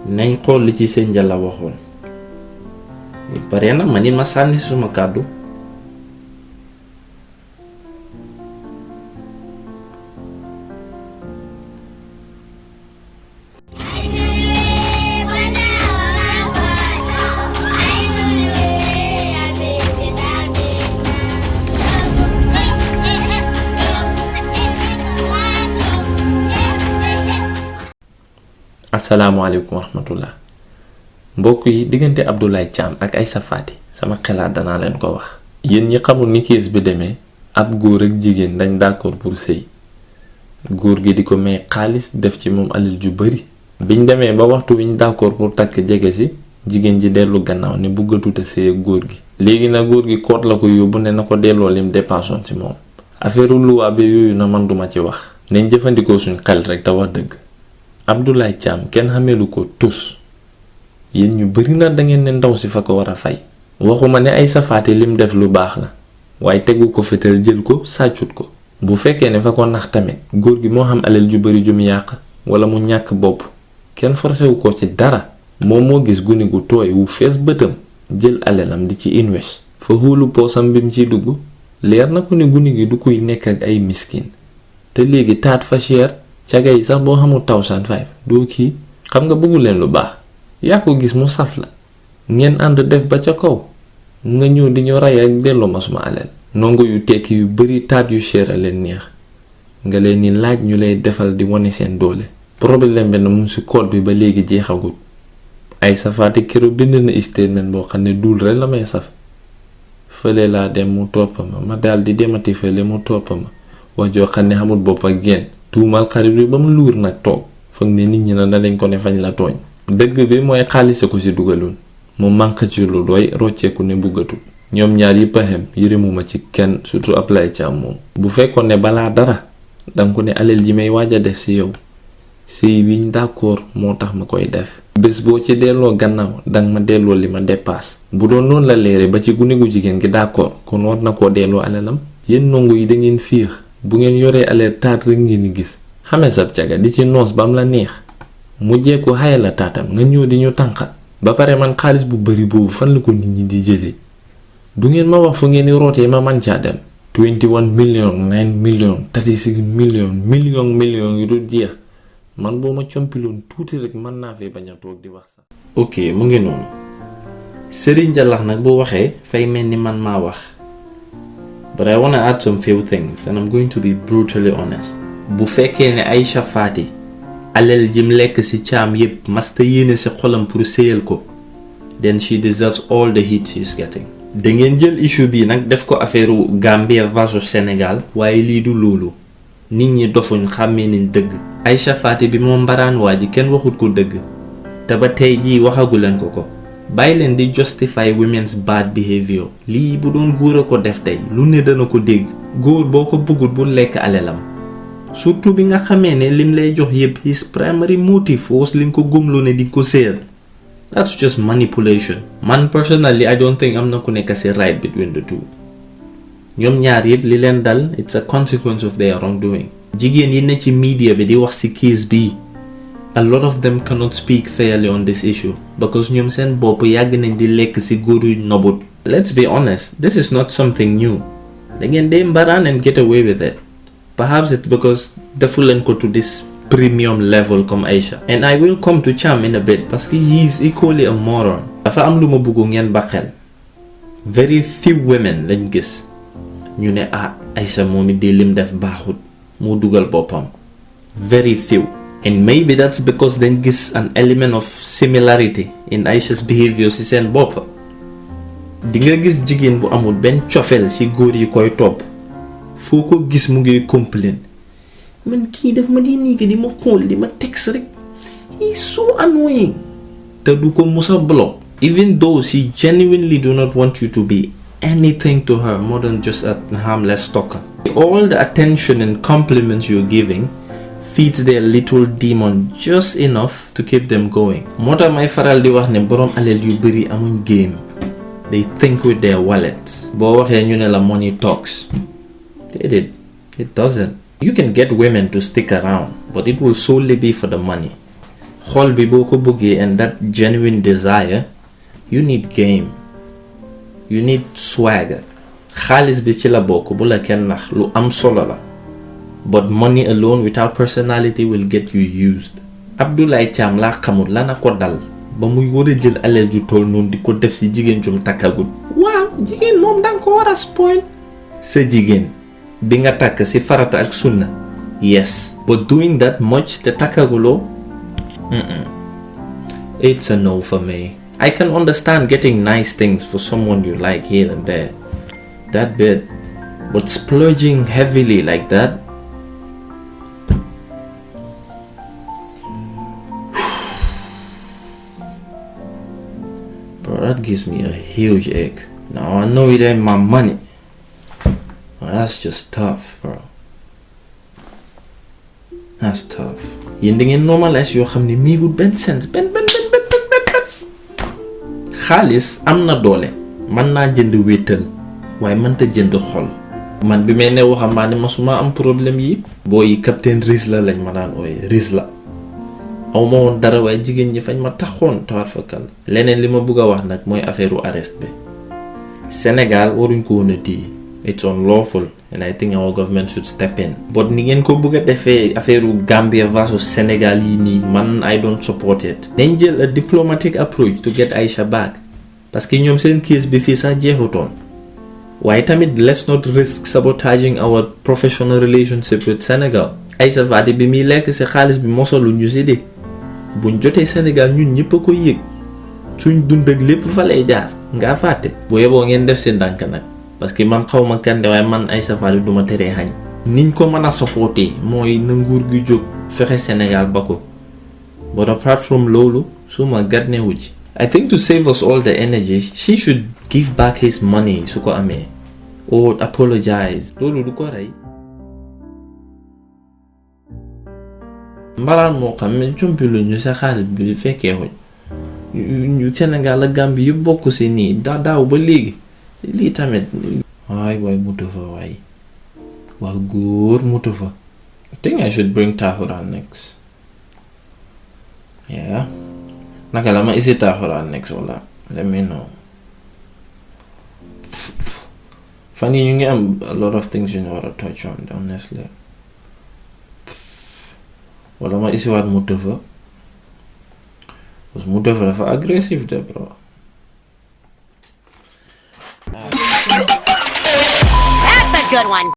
nañ xool li ci seen Njalah waxoon bu paree nag man it ma sànni suma kàddu. Assalamualaikum warahmatullah. Mbokk yi diggante Abdoulaye Thiam ak Aisha sama xelaat danaa leen ko wax. Yéen ñi xamul ni kees bi demee ab góor ak jigéen dañ d'accord pour sëy. Góor gi di ko may xaalis def ci moom alal ju bari. Biñ demee ba waxtu wiñ d'accord pour takk jege si jigéen ji dellu gannaaw ne bëggatut a sëy ak góor gi. Léegi na góor gi koot la ko yóbbu ne na ko delloo lim dépassoon ci moom. Affaire luwaa bi yooyu na man duma ci wax. Nañ jëfandikoo suñ xel rek te wax dëgg. Abdoulaye Thiam kenn xamelu ko tus yéen ñu bari na da ngeen ne ndaw si fa ko war a fay. Waxuma ne Aisha lim def lu baax la waaye tegu ko fetal jël ko sàccut ko. Bu fekkee ne fa ko nax tamit góor gi moo xam alal ju bari ju mu yàq wala mu ñàkk bopp kenn forcé wu ko ci dara. Moom moo gis gune gu tooy wu fees bëtam jël alalam di ci invest fa xuulu poosam bi mu ciy dugg leer na ko ne gune gi du koy nekk ak ay miskin te léegi taat fa cher. Caga yi sax boo xamul 1005 doo kii xam nga bëggu leen lu baax yaa ko gis mu saf la ngeen ànd def ba ca kaw nga ñëw di ñu ray ak delloo ma suma alal. Ndongo yu tekki yu bari taat yu cher a leen neex nga leen ni laaj ñu lay defal di wane seen doole. Problème benn mu ci code bi ba léegi jeexagut. Aisha kero bind na statement boo xam ne dul rek la may saf fële laa dem mu topp ma daal di demati fële mu topp ma wax joo xam ne xamul bopp ak génn. Tuumal xarit bi ba mu luur nag toog foog ne nit ñi na dañ ko ne fañ la tooñ. Dëgg bi mooy xaalis ko ci dugaloon mu manque ci lu doy rocceeku ne buggatul. Ñoom ñaar yi paxem yërëmuma ci kenn surtout Abdoulaye Thiam moom. Bu fekkoon ne balaa dara danga ko ne alal ji may waaj a def ci yow sëy biñ d'accord moo tax ma koy def. Bés boo ci delloo gannaaw danga ma delloo li ma dépasse. Bu doon noonu la leere ba ci gune gu jigéen gi d'accord kon war na koo delloo alalam. Yéen ndongo yi da ngeen fiix bu ngeen yoree alal taat rek ngeen di gis xamee sab caga di ci noos ba am la neex mu jekku xaye la taatam nga ñëw di ñu tànqal ba pare man xaalis bu bari boobu fan la ko nit ñi di jëlee du ngeen ma wax fu ngeen di rootee ma man caa dem 21 million 9 million 36 million million yu dul jeex man boo ma compiloon tuuti rek mën naa fee bañ a toog di wax sax. Ok mu ngi noonu Serign Njalah nag bu waxee fay mel ni man maa wax. But I want to add some few things and I'm going to be brutally honest. Bu fekkee ne Aisha alal jim lekk ci Thiam yépp masta yéene ci xolam pour séyal ko then she deserves all the heat she's getting. Da ngeen jël issue bi nag def ko affaire Gambia versus Sénégal waaye lii du loolu nit ñi dofuñ xàmmee nañ dëgg. Aisha bi moom mbaraan waa ji kenn waxut ko dëgg te ba tey jii waxagu leen ko. Bàyyi leen di justify women's bad behavior. Lii bu doon góor a ko def tey lu ne dana ko dégg. Góor boo ko bëggul bu lekk alelam surtout bi nga xamee ne lim lay jox yépp his primary motive was li nga ko gëmloo ne di ko séyal. That's just manipulation. Man personally I don't think am na ku nekk ci right between the two. Ñoom ñaar yépp li leen dal it's a consequence of their wrongdoing. Jigéen yi ne ci media bi di wax ci case bii a lot of them cannot speak fairly on this issue because ñoom seen bopp yàgg nañ di lekk ci góor yu nobut. Let's be honest, this is not something new. Da ngeen dee mbaraan and get away with it. Perhaps it's because defu leen ko to this premium level comme Aisha. And I will come to Thiam in a bit parce que he is equally a moron. Dafa am lu ma bëgg ngeen baxel. Very few women lañ gis ñu ne Aisha moom it di lim def baaxut mu dugal boppam. Very few. And maybe that's because they gis an element of similarity in Aisha's behavior ci seen bopp. Di nga gis jigéen bu amul benn cofeel ci góor yi koy topp foo ko gis mu ngi complain man kii daf ma di nii di ma xool di ma text rek he's so annoying te du ko musa block even though she genuinely do not want you to be anything to her more than just a harmless stalker. All the attention and compliments you're giving feeds their little demon just enough to keep them going. Moo tax may faral di wax ne borom alal yu bari amuñ game. They think with their wallet. Boo waxee ñu ne la money talks. It doesn't. You can get women to stick around, but it will solely be for the money. xol bi boo ko bëggee and that genuine desire, you need game, you need swagger. xaalis bi ci la bokk, bu la kenn nax, lu am solo la. But money alone without personality will get you used. Abdoulaye Thiam laa xamul lana ko dal ba muy war a jël alal ju toll noonu di ko def ci jigéen jum takkagul. waaw jigéen moom danga ko war a spoil. sa jigéen bi nga takk ci farata ak sunna, yes, but doing that much te takkaguloo, it's a no for me. I can understand getting nice things for someone you like here and there, that bit, but splurging heavily like that, bro, that gives me a huge ache. Now I know it ain't my money, but that's just tough, bro. That's tough. Yéen da ngeen normalize yoo xam ne mii wut benn sens benn xaalis am na doole, mën naa jënd wéetal waaye mënta jënd xol. man bi may ne waxambaane masuma am problème yi. booy captain Riz la lañ ma daan ooye Riz la. aw ma woon dara waaye jigéen ñi fañ ma taxoon tawar fakal. leneen li ma bëgg a wax nag mooy affaire u arrest bi. Sénégal waruñ ko woon a téye. It's unlawful and I think our government should step in. But ni ngeen ko bëgg a defee affaire u Gambia versus Sénégal yi nii, man I don't support it. dañ jël a diplomatic approach to get Aisha back. parce que ñoom seen case bi fii sax jeexutoon. waaye tamit let's not risk sabotaging our professional relationship with Senegal. Aisha Fati bi muy lekk ci xaalis bi mosalu ñu ci de. buñ jotee Sénégal ñun ñëpp a koy yëg. suñ dund ak lépp fa lay jaar. nga fàtte. bu yeboo ngeen def seen ndànk nag. parce que man xaw ma kande waaye man Aisha Fati duma teree xañ. niñ ko mën a supporter mooy na nguur gi jóg fexe Sénégal ba ko. but apart from loolu suma gat newu ji. I think to save us all the energy, she should give back his money su ko amee. or apologize. loolu du ko rey. mbalaan moo xam ne compilu ñu sa xaalis bi fekkee xuñ. ñu Sénégal ak Gambie yëpp bokk ci nii daaw ba léegi. lii tamit. waay Mutafa waay. wax góor Mutafa. I think I should bring Tahuraan next. Yeah. naka la ma isi Tahuraan next wala let me know. fan yi ñu ngi am a lot of things you war a touch on honestly. wala ma isi waat Mutafa. parce que Mutafa dafa agressif de bro. That's a good one.